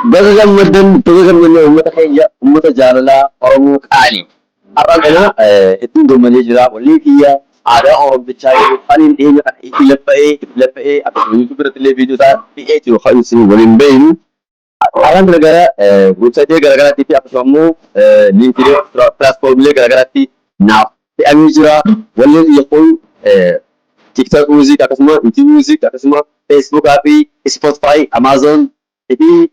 Baga gammaddan, baga gammaddan uummata keenya, uummata jaalalaa Oromoo qaali. Har'a kana ittiin gammadee jira. Walii kiyya aadaa Oromtichaa yeroo kan dhiyeenya kana itti laffa'ee itti laffa'ee akkasuma YouTube irratti illee viidiyoo isaa fe'ee jiru kan isin waliin beeknu. Har'aan kana gara weebsaayitii garaagaraatti fi akkasuma immoo liinkiilee pilaatfoormiilee garaagaraatti naaf fe'amee jira. Walleen kiyya kun TikTok Music, akkasuma YouTube Music, akkasuma Facebook fi Spotify, Amazon fi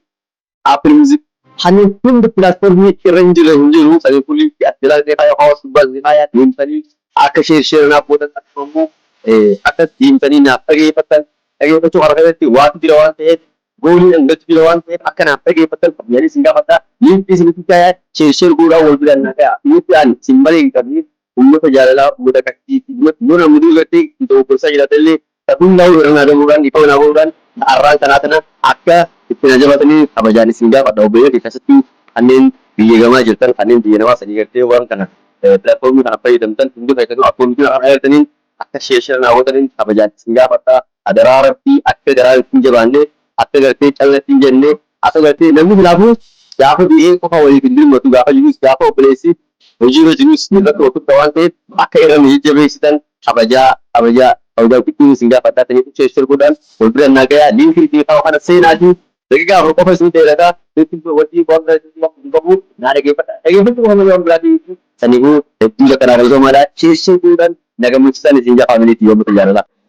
Apple Music kanneen hunda pilaatfoormii irra hin jirre hin jiru. Sanii kun as jalaa ni kaaya, hawaasa gubbaa ni kaaya, deemtanii akka share share naaf gootan, akkasuma immoo akka deemtanii naaf dhageeffattan. Dhageeffachuu kana keessatti waanti jira waan ta'eef, goolii dhangalchu jira waan ta'eef, akka naaf dhageeffattan qabiyyaanii isin gaafadha. Liinkii isinitti kaaya, share share godhaa wal biraan naa kaya. Liinkii ani isin malee hin qabne, uummata jaalalaa, uummata kaktii, yoo namni duubatti dogoggorsaa jiraate illee hundaa'uu irra naa gahuudhaan, dhiifama naa godhuudhaan, har'aan kanaa kana akka itti na jabatanii kabajaan isin gaafadha. Obboleeyyan keessattuu kanneen biyya gamaa jirtan, kanneen biyya namaa sanii gartee waan kana pilaatfoormii kana fayyadamtan hundi keessanuu akkuma kana agartaniin akka share share naa godhaniin kabajaan isin gaafadha. Adaraa Rabbii, akka garaa ittiin jabaanne, akka gartee calla ittiin jenne, akka gartee namni filaafuu gaafa du'ee qofa waliif hin dirmatu, gaafa jirus, gaafa obboleessi hojiirra jirus irratti wal waan ta'eef, akka irra nu jajjabeessitan kabajaa kabajaa kabajaa guddaa isin gaafadhaa. Ta'ee share share godhaan wal bira naa gayaa. Liinkii beekaa kana seenaatii daqiiqaa 4 qofa isin dheerataa. Liinkii wanti waan biraa qabu naa dhageeffadha. Dhageeffachuu qofa malee waan biraatii saniifuu hedduu bakka naa galchoo maalaa share share godhaan na gammachiisan isin jaa. Faamiliitii yommuu jaalala.